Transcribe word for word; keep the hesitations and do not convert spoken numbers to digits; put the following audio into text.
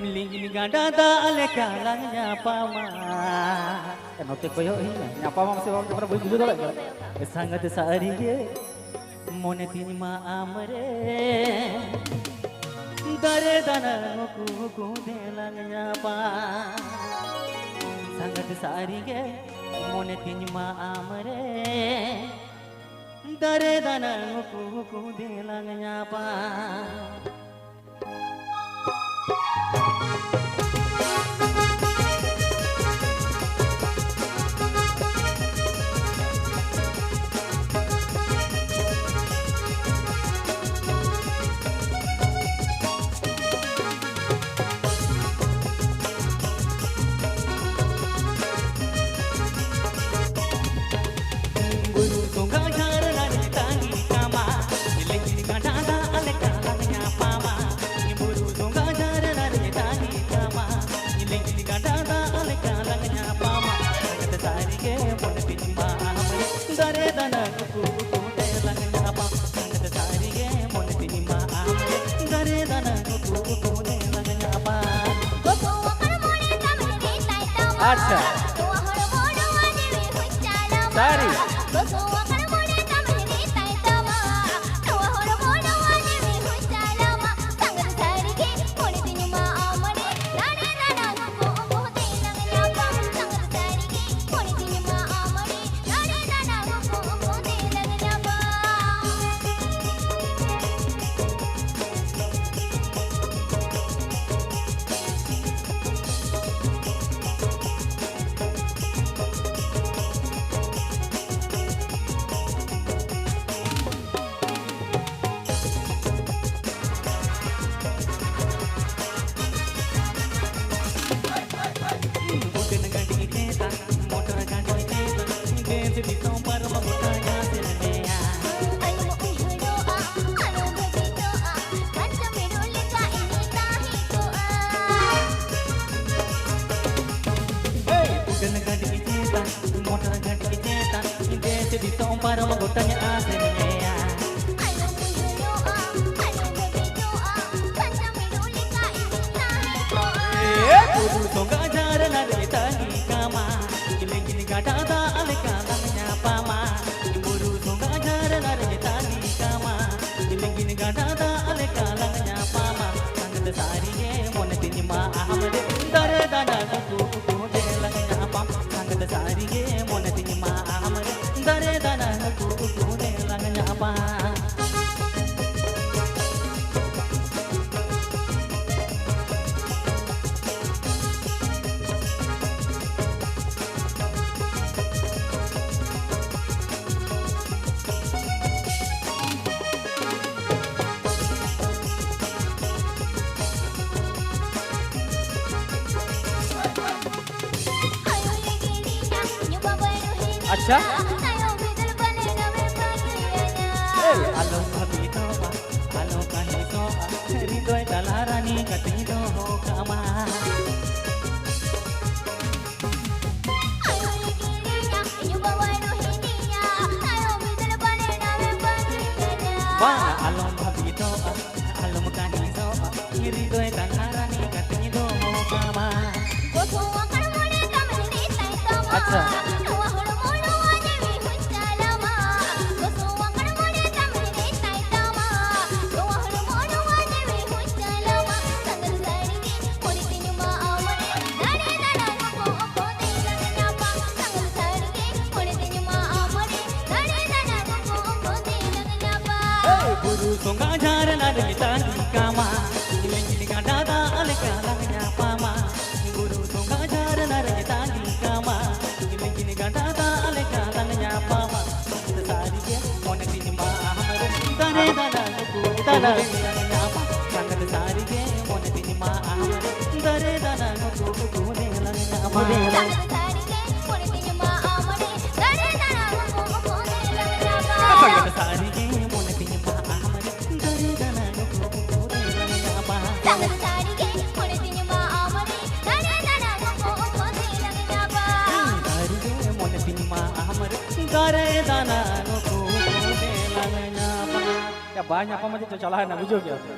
ᱞᱤᱸᱜᱤ ᱜᱟᱰᱟ ᱫᱟᱜ ᱞᱮᱠᱟ ᱞᱟᱝ ᱧᱟᱯᱟᱢᱟ᱾ ᱱᱚᱛᱮ ᱠᱚᱭᱚᱜ ᱦᱤᱡᱩᱜ ᱢᱮ᱾ ᱧᱟᱯᱟᱢᱟᱢ ᱥᱮ ᱵᱟᱢ ᱧᱟᱯᱟᱢᱟ ᱵᱟᱹᱧ ᱵᱩᱡᱷᱟᱹᱣ ᱫᱟᱲᱮᱭᱟᱜ ᱠᱟᱱᱟ᱾ ᱥᱟᱸᱜᱟᱛ ᱥᱟᱹᱨᱤ ᱜᱮ ᱢᱚᱱᱮ ᱛᱤᱧ ᱢᱟ ᱟᱢ ᱨᱮ᱾ ᱫᱟᱨᱮ ᱫᱟᱱᱟ ᱩᱠᱩ ᱩᱠᱩ ᱫᱮᱞᱟᱝ ᱧᱟᱯᱟᱢ᱾ ᱥᱟᱸᱜᱟᱛ ᱥᱟᱹᱨᱤ ᱜᱮ ᱢᱚᱱᱮ ᱛᱤᱧ ᱢᱟ ᱟᱢ ᱨᱮ᱾ ᱫᱟᱨᱮ ᱫᱟᱱᱟ ᱩᱠᱩ ᱩᱠᱩ ᱫᱮᱞᱟᱝ ᱧᱟᱯᱟᱢ᱾ ᱵᱩᱨᱩ ᱥᱚᱸᱜᱷᱟ ᱡᱷᱟᱨᱱᱟ ᱨᱮ ᱛᱟᱺᱜᱤ ᱠᱟᱢᱟ, ᱞᱤᱸᱜᱤ ᱜᱟᱰᱟ ᱫᱟᱜ ᱞᱮᱠᱟ ᱞᱟᱝ ᱧᱟᱯᱟᱢᱟ᱾ ᱵᱩᱨᱩ ᱥᱚᱸᱜᱷᱟ ᱡᱷᱟᱨᱱᱟ ᱨᱮ ᱛᱟᱺᱜᱤ ᱠᱟᱢᱟ, ᱞᱤᱸᱜᱤ ᱜᱟᱰᱟ ᱫᱟᱜ ᱞᱮᱠᱟ ᱞᱟᱝ ᱧᱟᱯᱟᱢᱟ᱾ ᱥᱟᱸᱜᱟᱛ ᱥᱟᱹᱨᱤ ᱜᱮ ᱢᱚᱱᱮ ᱛᱤᱧ ᱢᱟ ᱟᱢ ᱨᱮ, ᱫᱟᱨᱮ ᱫᱟᱱᱟ ᱩᱠᱩ ᱩᱠᱩ ᱛᱮᱞᱟᱝ ᱧᱟᱯᱟᱢ᱾ ᱥᱟᱸᱜᱟᱛ ᱥᱟᱹᱨᱤ ᱜᱮ ᱢᱚᱱᱮ ᱛᱤᱧ ᱢᱟ ᱟᱢ ᱨᱮ, ᱫᱟᱨᱮ ᱫᱟᱱᱟ ᱩᱠᱩ ᱩᱠᱩ ᱛᱮᱞᱟᱝ ᱧᱟᱯᱟᱢ᱾ ᱟᱪᱪᱷᱟ᱾ ᱥᱟᱹᱨᱤ᱾ ᱩᱰᱟᱹᱱ ᱜᱟᱹᱰᱤ ᱪᱮᱛᱟᱱ, ᱢᱚᱴᱚᱨ ᱜᱟᱹᱰᱤ ᱪᱮᱛᱟᱱ, ᱫᱮᱥ ᱫᱤᱥᱚᱢ ᱯᱟᱨᱚᱢ ᱜᱚᱴᱟ ᱡᱟᱦᱟᱸ ᱥᱮᱱ ᱢᱮᱭᱟ᱾ ᱟᱞᱚᱢ ᱩᱭᱦᱟᱹᱨᱚᱜᱼᱟ, ᱟᱞᱚᱢ ᱵᱷᱟᱹᱵᱤᱛᱚᱜᱼᱟ, ᱵᱟᱧᱪᱟᱣ ᱢᱤᱨᱩ ᱞᱮᱠᱟ ᱤᱧ ᱛᱟᱦᱮᱸ ᱠᱚᱜᱼᱟ᱾ ᱩᱰᱟᱹᱱ ᱜᱟᱹᱰᱤ ᱪᱮᱛᱟᱱ, ᱢᱚᱴᱚᱨ ᱜᱟᱹᱰᱤ ᱪᱮᱛᱟᱱ, ᱫᱮᱥ ᱫᱤᱥᱚᱢ ᱯᱟᱨᱚᱢ ᱜᱚᱴᱟᱧ ᱟᱥᱮᱱ ᱢᱮᱭᱟ᱾ ᱟᱞᱚᱢ ᱩᱭᱦᱟᱹᱨᱚᱜᱼᱟ, ᱟᱞᱚᱢ ᱵᱷᱟᱹᱵᱤᱛᱚᱜᱼᱟ, ᱵᱟᱧᱪᱟᱣ ᱢᱤᱨᱩ ᱞᱮᱠᱟ ᱤᱧ ᱛᱟᱦᱮᱸ ᱥᱚᱸᱜᱟ ᱡᱷᱟᱨᱱᱟ ᱨᱮ ᱛᱟᱺᱜᱤ ᱠᱟᱢᱟ, ᱞᱤᱸᱜᱤᱱ ᱜᱟᱰᱟ ᱫᱟᱜ ᱞᱮᱠᱟ ᱞᱟᱝ ᱧᱟᱯᱟᱢᱟ᱾ ᱵᱩᱨᱩ ᱥᱚᱸᱜᱟ ᱡᱷᱟᱨᱱᱟ ᱨᱮ ᱛᱟᱺᱜᱤ ᱠᱟᱢᱟ, ᱞᱤᱸᱜᱤᱱ ᱜᱟᱰᱟ ᱫᱟᱜ ᱞᱮᱠᱟ ᱞᱟᱝ ᱧᱟᱯᱟᱢᱟ᱾ ᱥᱟᱸᱜᱟᱛ ᱥᱟᱹᱨᱤ ᱜᱮ ᱢᱚᱱᱮ ᱛᱤᱧ ᱢᱟ ᱟᱢ ᱨᱮ, ᱫᱟᱨᱮ ᱫᱟᱱᱟ ᱩᱠᱩ ᱩᱠᱩ ᱛᱮ ᱞᱟᱝ ᱧᱟᱯᱟᱢ᱾ ᱥᱟᱸᱜᱟᱛ ᱥᱟᱹᱨᱤ ᱜᱮ ᱢᱚᱱᱮ ᱛᱤᱧ ᱢᱟ ᱟᱢ ᱨᱮ, ᱫᱟᱨᱮ ᱫᱟᱱᱟ ᱩᱠᱩ ᱩᱠᱩ ᱛᱮ ᱞᱟᱝ ᱧᱟᱯᱟᱢ᱾ ᱟᱪᱪᱷᱟ᱾ ᱮᱭ, ᱟᱞᱚᱢ ᱵᱷᱟᱹᱵᱤᱛᱚᱜᱼᱟ, ᱟᱞᱚᱢ ᱠᱟᱹᱦᱤᱥᱚᱜᱼᱟ, ᱦᱤᱨᱤ ᱫᱚᱭ ᱫᱟᱞᱟ ᱨᱟᱱᱤ ᱠᱟᱛᱮᱧ ᱫᱚᱦᱚ ᱠᱟᱢᱟ᱾ ᱵᱟᱝ, ᱟᱞᱚᱢ ᱵᱷᱟᱹᱵᱤᱛᱚᱜᱼᱟ, ᱟᱞᱚᱢ ᱠᱟᱹᱦᱤᱥᱚᱜᱼᱟ, ᱦᱤᱨᱤ ᱫᱚᱭ ᱫᱟᱞᱟ ᱨᱟᱱᱤ ᱠᱟᱛᱮᱧ ᱫᱚᱦᱚ ᱠᱟᱢᱟ᱾ ᱟᱪᱪᱷᱟ᱾ ᱵᱩᱨᱩ ᱥᱚᱸᱜᱟ ᱡᱷᱟᱨᱱᱟ ᱨᱮ ᱛᱟᱺᱜᱤ ᱠᱟᱢᱟ, ᱞᱤᱸᱜᱤᱱ ᱜᱟᱰᱟ ᱫᱟᱜ ᱞᱮᱠᱟ ᱞᱟᱝ ᱧᱟᱯᱟᱢᱟ᱾ ᱵᱩᱨᱩ ᱥᱚᱸᱜᱟ ᱡᱷᱟᱨᱱᱟ ᱨᱮ ᱛᱟᱺᱜᱤ ᱠᱟᱢᱟ, ᱞᱤᱸᱜᱤᱱ ᱜᱟᱰᱟ ᱫᱟᱜ ᱞᱮᱠᱟ ᱞᱟᱝ ᱧᱟᱯᱟᱢᱟ᱾ ᱥᱟᱸᱜᱟᱛ ᱥᱟᱹᱨᱤ ᱜᱮ ᱢᱚᱱᱮ ᱛᱤᱧ ᱢᱟ ᱟᱢ ᱨᱮ, ᱫᱟᱨᱮ ᱫᱟᱱᱟ ᱱᱩᱠᱩ ᱫᱟᱱᱟ ᱞᱟᱝ ᱧᱟᱯᱟᱢᱟ᱾ ᱥᱟᱸᱜᱟᱛ ᱥᱟᱹᱨᱤ ᱜᱮ ᱢᱚᱱᱮ ᱛᱤᱧ ᱢᱟ ᱟᱢ ᱨᱮ, ᱫᱟᱨᱮ ᱫᱟᱱᱟ ᱱᱩᱠᱩ ᱱᱩᱠᱩ ᱞᱟᱝ ᱧᱟᱯᱟᱢᱟ᱾ ᱥᱟᱸᱜᱟᱛ ᱥᱟᱹᱨᱤ ᱜᱮ ᱢᱚᱱᱮ ᱛᱤᱧ ᱢᱟ ᱟᱢ ᱨᱮ, ᱫᱟᱨᱮ ᱫᱟᱱᱟ ᱱᱩᱠᱩ ᱱᱩᱠᱩ ᱞᱟᱝ ᱧᱟᱯᱟᱢᱟ᱾ ᱥᱟᱸᱜᱟᱛ ᱥᱟᱹᱨᱤ ᱜᱮ ᱢᱚᱱᱮ ᱛᱤᱧ ᱢᱟ ᱟᱢ ᱨᱮ, ᱫᱟᱨᱮ ᱫᱟᱱᱟ ᱱᱩᱠᱩ ᱱᱩᱠᱩ ᱞᱟᱝ ᱧᱟᱯᱟᱢᱟ᱾ ᱥᱟᱸᱜᱟᱛ ᱥᱟᱹᱨᱤ ᱜᱮ ᱢᱚᱱᱮ ᱛᱤᱧ ᱢᱟ ᱟᱢ ᱨᱮ, ᱫᱟᱨᱮ ᱫᱟᱱᱟ ᱱᱩᱠᱩ ᱱᱩᱠᱩ ᱞᱟᱝ ᱧᱟᱯᱟᱢᱟ᱾ ᱥᱟᱹᱨᱤ ᱜᱮ ᱢᱚᱱᱮ ᱛᱤᱧ ᱢᱟ ᱟᱢ ᱨᱮ, ᱫᱟᱨᱮ ᱫᱟᱱᱟ ᱱᱩᱠᱩ ᱱᱩᱠᱩ ᱞᱟᱝ ᱧᱟᱯᱟᱢᱟ᱾ ᱭᱟ, ᱵᱟᱭ ᱧᱟᱯᱟᱢᱟ ᱪᱮᱫ ᱪᱚ ᱪᱟᱞᱟᱣ ᱮᱱᱟ, ᱵᱩᱡᱷᱟᱹᱣ ᱠᱮᱜᱼᱟ ᱯᱮ?